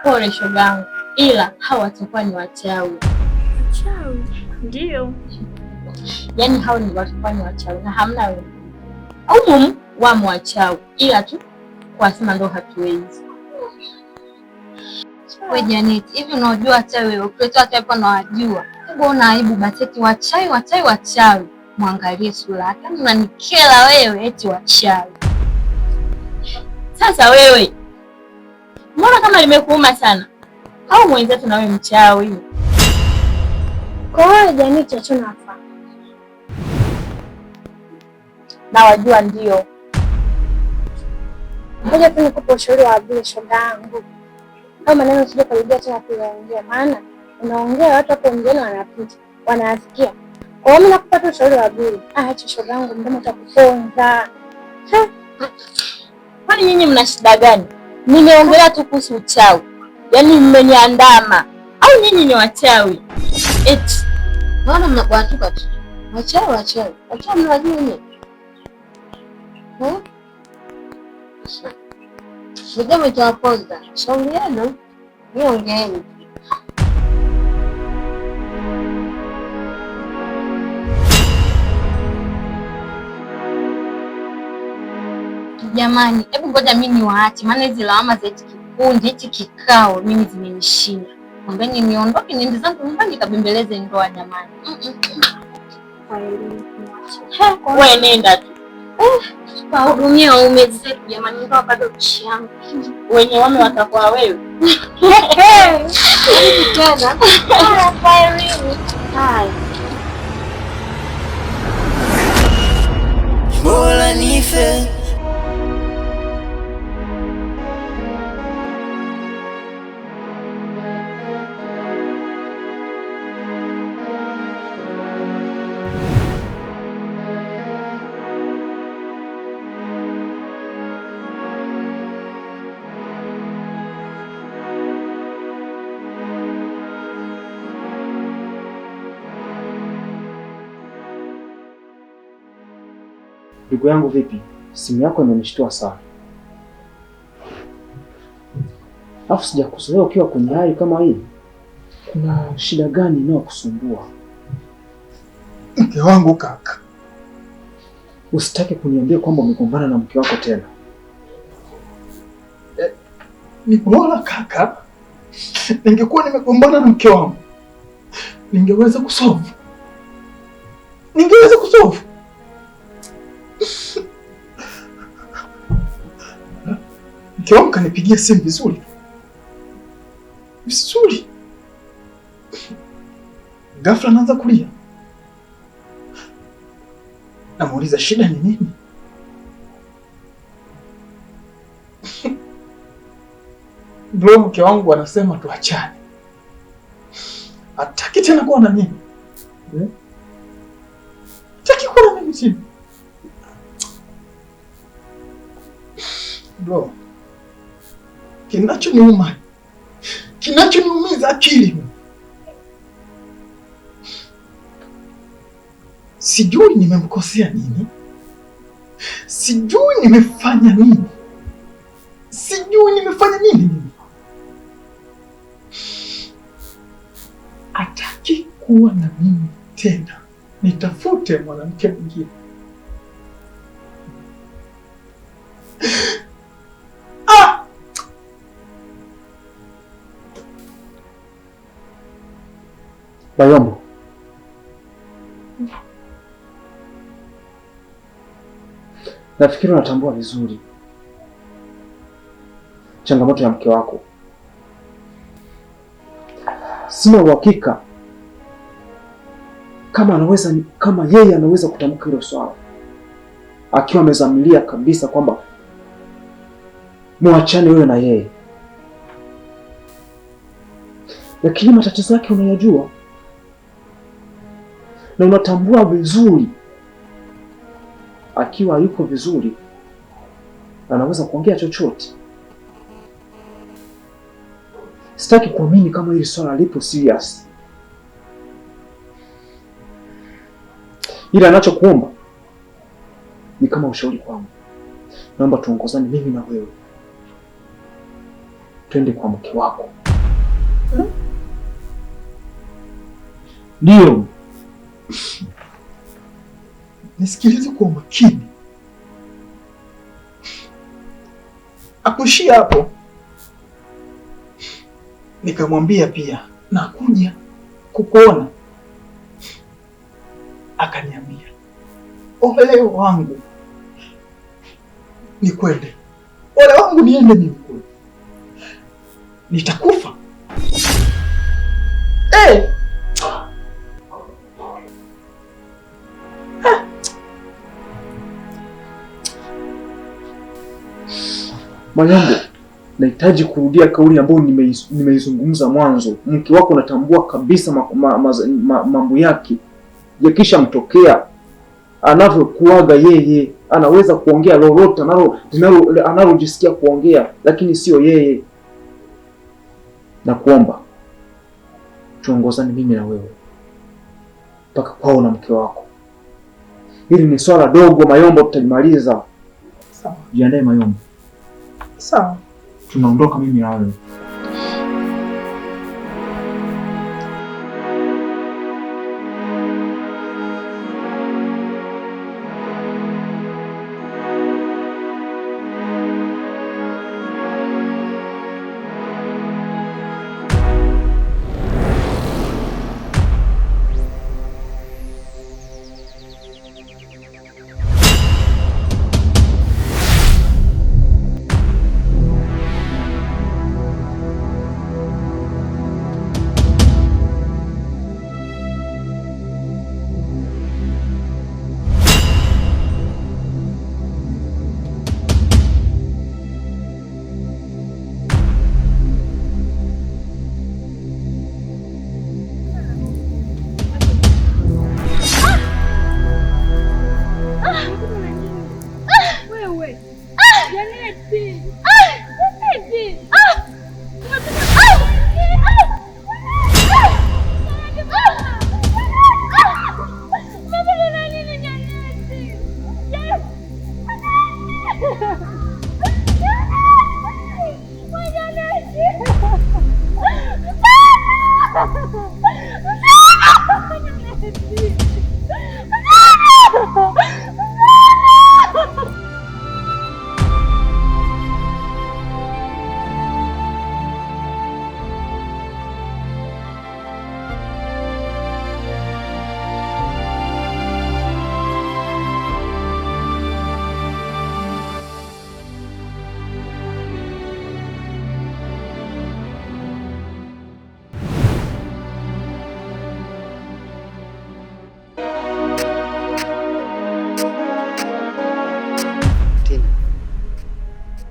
Pole shogangu, ila hao watakuwa ni wachawi. Wachawi? Ndio. Yaani hao ni watakuwa ni wachawi na hamna wewe. Au wamo wachawi, ila tu kuwasema ndo hatuwezi. We Janet, hivi unajua wachawi wewe? Ukiletea wachawi hapa unawajua. Hebu ona aibu basi eti wachawi wachawi wachawi. Mwangalie sura yake. Yaani unanikela wewe eti wachawi. Sasa wewe, mbona kama limekuuma sana? Au mwenzetu na wewe mchawi? Kwa hiyo Janet achana hapa. Na wajua ndio. Ngoja tu nikupe ushauri wa bure shoga yangu. Kama maneno usije kurudia tena kuyaongea, maana unaongea watu hapo mjini wanapita, wanasikia. Kwa hiyo mimi nakupa tu ushauri wa bure. Ah, acha shoga yangu, mdomo utakuponza. Kwani nyinyi mna shida gani? Nimeongelea tu kuhusu uchawi. Yaani mmeniandama. Au nyinyi ni wachawi? Eti Naona mnakuatuka tu. Wachawi wachawi. Wachawi mnawajua nyinyi? Hmm? Midomo itawaponza. Shauri yenu, ni ongeeni. Jamani, hebu ngoja mimi niwaache, maana hizi lawama za hichi kikundi hichi kikao mimi zimenishinda. Mwambeni niondoke niende zangu nyumbani nikabembeleze ndoa jamani. Wewe nenda tu. Wahudumie waume zetu jamani, ndoa bado changa. Wenye wame watakuwa wewe. Tena. Haya. Bora nife. Ndugu yangu vipi? Simu yako imenishtua sana. Alafu sijakuzoea ukiwa kwenye hali kama hii. Kuna shida gani inayokusumbua? Mke wangu kaka. Usitake kuniambia kwamba umegombana na mke wako tena. Ni bora kaka, ningekuwa nimegombana na mke wangu ningeweza kusolve. Ningeweza kusolve. Mke wangu kanipigia simu vizuri vizuri, ghafla anaanza kulia. Namuuliza shida ni nini? Bro, mke wangu anasema tuachane, hataki tena kuwa na mimi, hataki kuwa na mimi tena. Bro, kinachoniuma, kinachoniumiza akili, sijui nimemkosea nini, sijui nimefanya nini, sijui nimefanya nini mimi. Hataki kuwa na mimi tena, nitafute mwanamke mwingine. Ah! Bayombo, nafikiri unatambua vizuri changamoto ya mke wako. Sina uhakika kama anaweza, kama yeye anaweza kutamka hilo swala akiwa amezamilia kabisa kwamba muachane wewe na yeye, lakini matatizo yake unayajua na unatambua vizuri, akiwa yuko vizuri anaweza kuongea chochote. Sitaki kuamini kama hili swala lipo serious, ila anachokuomba ni kama ushauri kwangu, naomba tuongozane mimi na wewe. Twende kwa mke wako. Ndio. Nisikilize kwa umakini. Akuishia hapo. Nikamwambia pia nakuja kukuona. Akaniambia ole wangu nikwende, ole wangu niende mimi kule, nitakufa. Hey! Mayombo, nahitaji kurudia kauli ambayo nimeizungumza mwanzo. Mke wako natambua kabisa mambo yake yakishamtokea anavyokuaga yeye, anaweza kuongea lolote analojisikia kuongea, lakini sio yeye. Na kuomba tuongozane mimi na wewe mpaka kwao na mke wako. Hili ni swala dogo Mayombo, tutalimaliza. Sawa. Jiandae Mayombo. Sawa. Tunaondoka mimi na wewe.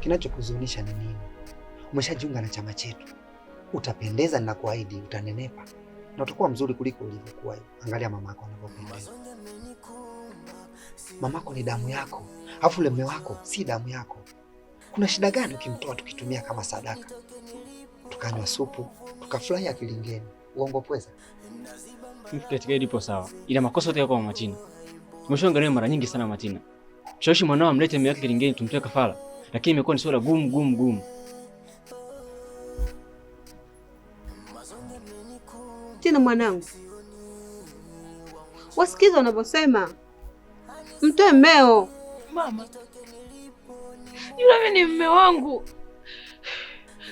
Kinachokuzunisha ni nini? Umeshajiunga na chama chetu, utapendeza, ninakuahidi, utanenepa na utakuwa mzuri kuliko ulivyokuwa. Angalia mamako anavyopendeza. Mamako ni damu yako, alafu ule mume wako si damu yako. Kuna shida gani ukimtoa tukitumia kama sadaka, tukanywa supu tukafurahia kilingeni? Uongo pweza? Katika hili ipo sawa, ila makosa yote yako kwa Mama Tina. Tumeshaangalia mara nyingi sana Mama Tina. Mshawishi mwanao amlete mume wake kilingeni tumtoe kafara, lakini imekuwa ni swala gumu gumu gumu. Tina mwanangu, wasikiza wanavyosema, mtoe mmeo. Mama, yule mimi ni mme wangu,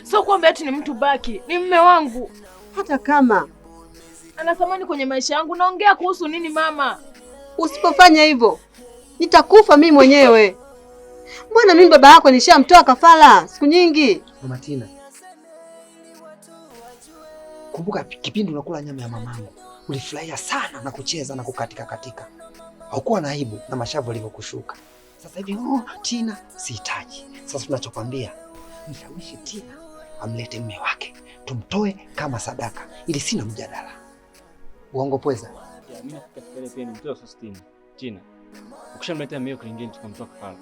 sio kwamba eti ni mtu baki, ni mme wangu. Hata kama ana thamani kwenye maisha yangu. Naongea kuhusu nini mama? Usipofanya hivyo nitakufa mimi mwenyewe. Mbona mimi baba yako nishamtoa kafara siku nyingi. Mama Tina, kumbuka kipindi unakula nyama ya mamangu ulifurahia sana na kucheza na kukatika katika. Haukuwa na aibu na mashavu yalivyokushuka. Sasa hivi oh, Tina sihitaji. Sasa tunachokwambia, mshawishi Tina amlete mume wake tumtoe kama sadaka, ili sina mjadala. Uongo pweza? Mimi nafikiri pia ni mtoe sasa Tina. Tina, ukishamleta mume wake kilingeni tukamtoa kafara,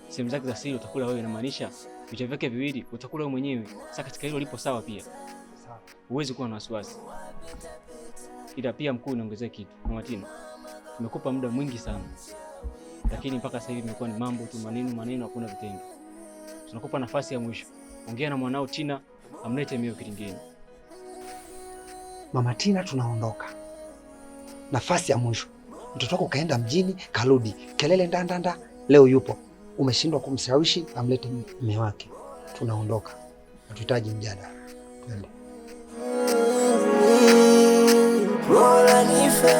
sehemu zake za siri utakula wewe, inamaanisha vichwa vyake viwili utakula wewe mwenyewe. Sasa katika hilo lipo sawa pia. Sawa. Huwezi kuwa na wasiwasi. Ila pia mkuu, niongezee kitu. Mama Tina, tumekupa muda mwingi sana, lakini mpaka sasa hivi imekuwa ni mambo tu, maneno maneno, hakuna vitendo. Tunakupa nafasi ya mwisho. Ongea na mwanao Tina, Amlete mio kilingeni. Mama Tina, tunaondoka. Nafasi ya mwisho. Mtoto wako kaenda mjini, karudi. Kelele ndandanda, leo yupo. Umeshindwa kumshawishi amlete mume wake. Tunaondoka. Hatuhitaji mjadala. Twende. Bora nife.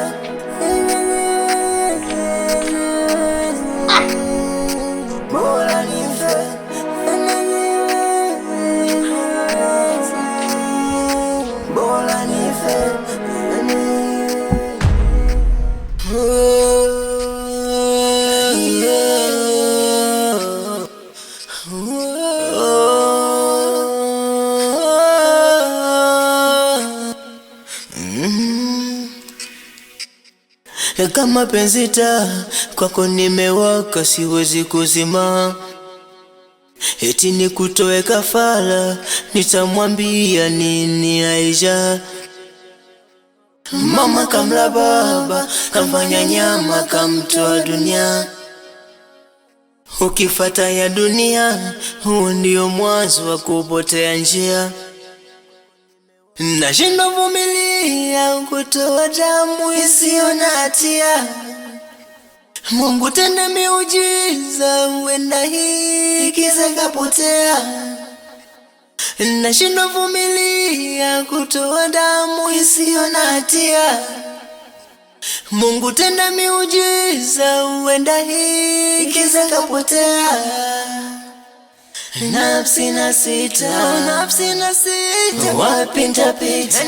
Bora nife. Bora nife. Kama penzi taa kwako nimewaka, siwezi kuzima. Eti nikutoe kafara, nitamwambia nini Aisha? Mama kamla baba, kamfanya nyama, kamtoa dunia. Ukifata ya dunia, huo ndio mwanzo wa kupotea njia. Nashindwa vumilia kutoa damu isiyo na hatia. Mungu tenda miujiza, huenda hii kiza kapotea. Nashindwa vumilia kutoa damu isiyo na hatia. Mungu tenda miujiza, huenda hii kiza kapotea. Nafsi na sita, nafsi na sita, wapi nitapita?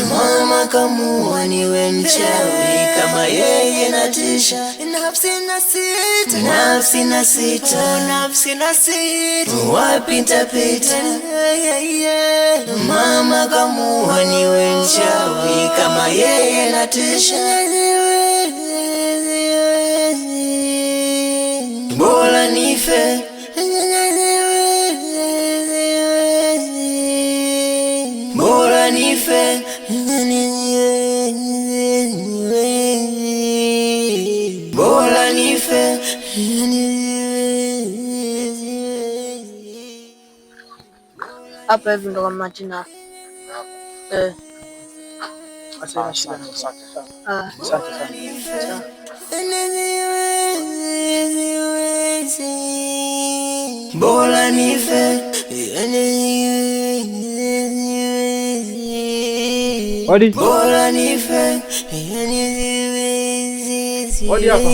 Mama kamua niwe mchawi kama yeye natisha. Nafsi na sita, nafsi na sita, nafsi na sita, wapi nitapita? Mama kamua niwe mchawi kama yeye natisha. Bora nife. Bora nife. Bora nife. Hapa hivi ndo kama Tina. Asante sana. Asante sana. Bora nife. Odi. Bora nife. Odi hapa.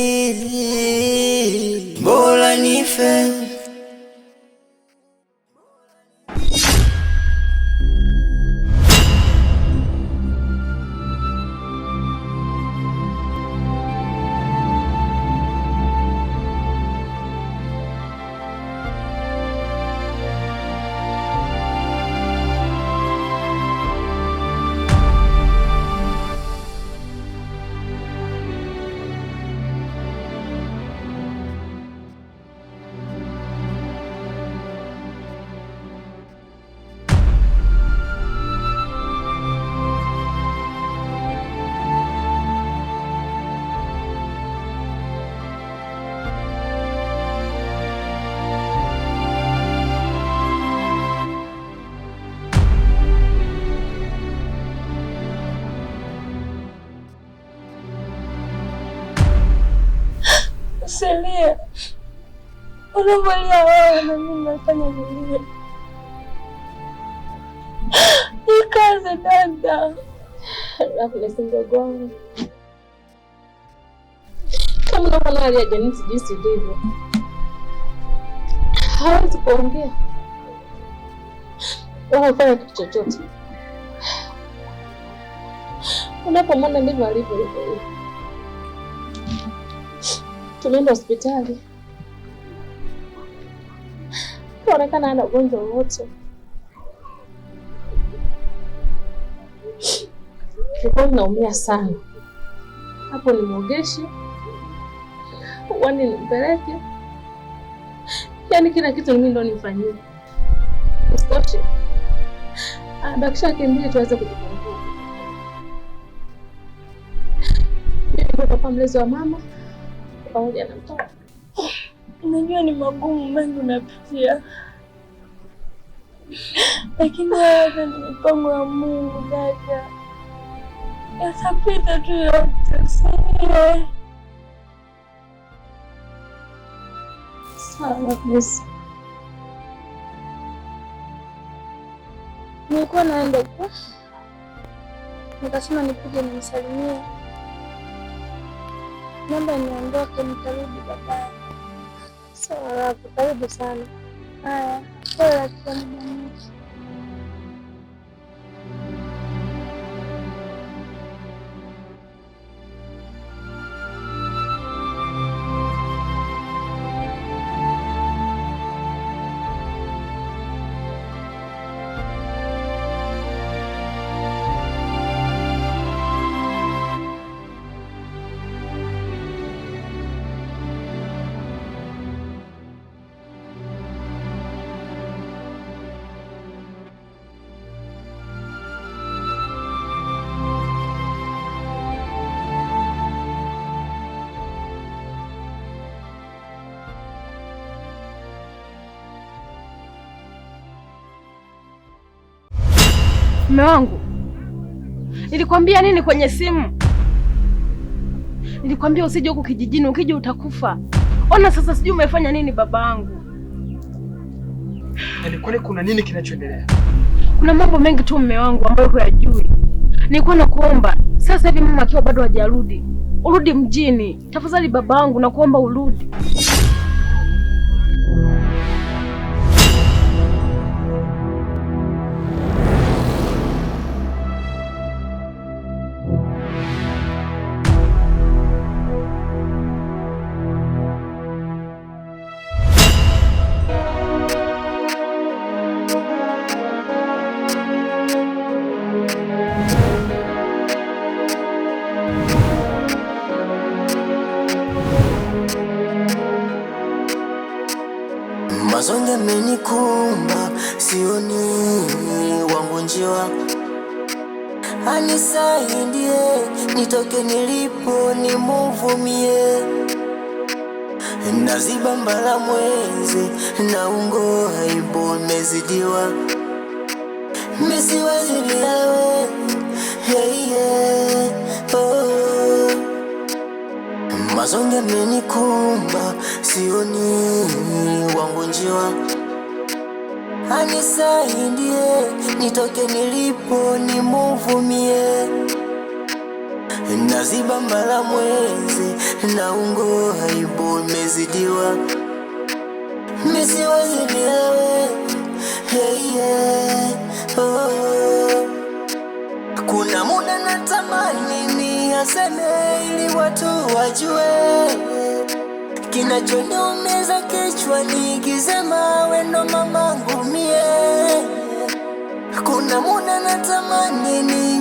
Bora nife. Usilie. Unavolia wewe na mimi nafanya nilie. Nikaze dada. Alafu mdogo wangu. Kama unaona hali ya Janisi jinsi ilivyo, hawezi kuongea wala kufanya kitu chochote. Unapomwona ndivyo alivyo hivyo. Tumeenda hospitali, kaonekana hana ugonjwa wowote. Kiukweli naumia sana. Hapo nimwogeshe, wani nimpeleke, yaani kila kitu mimi ndo nimfanyie. Usitoshe abakisha akimbie tuweze kujifungua. Mimi ndo papa mlezi wa mama pamoja na mtoto. Najua ni magumu mengi unapitia, Lakini hayo ni mipango ya Mungu dada. Yatapita tu yote, usilie. Sawa kabisa. Nilikuwa naenda huko, nikasema nipige nimsalimie, naomba niondoke, nitarudi baadaye. Sawa Rafu, karibu sana. Haya, pole kwa muda mwingi. Mume wangu, nilikwambia nini kwenye simu? Nilikwambia usije huku kijijini, ukija utakufa. Ona sasa, sijui umefanya nini babangu. Yaani kwani kuna nini kinachoendelea? Kuna mambo mengi tu mume wangu ambayo huyajui. Nilikuwa nakuomba sasa hivi mama akiwa bado hajarudi, urudi mjini tafadhali. Babangu, nakuomba urudi. Mazonge amenikumba, sioni wangu njiwa, anisaidie nitoke nilipo nimuvumie, naziba mbala mwezi na ungo aibu imezidiwa, misiwezi bila wewe, hey yeah, oh. Mazonge amenikumba, sioni wangu njiwa, anisaidie nitoke nilipo nimuvumie, naziba mbala mwezi na ungo aibu imezidiwa, misiwezi bila wewe, hey yeah, oh. Kuna muda natamani niyaseme ili watu wajue kinachoniumiza kichwa nikisema we ndo mamangu mie. Kuna muda natamani ni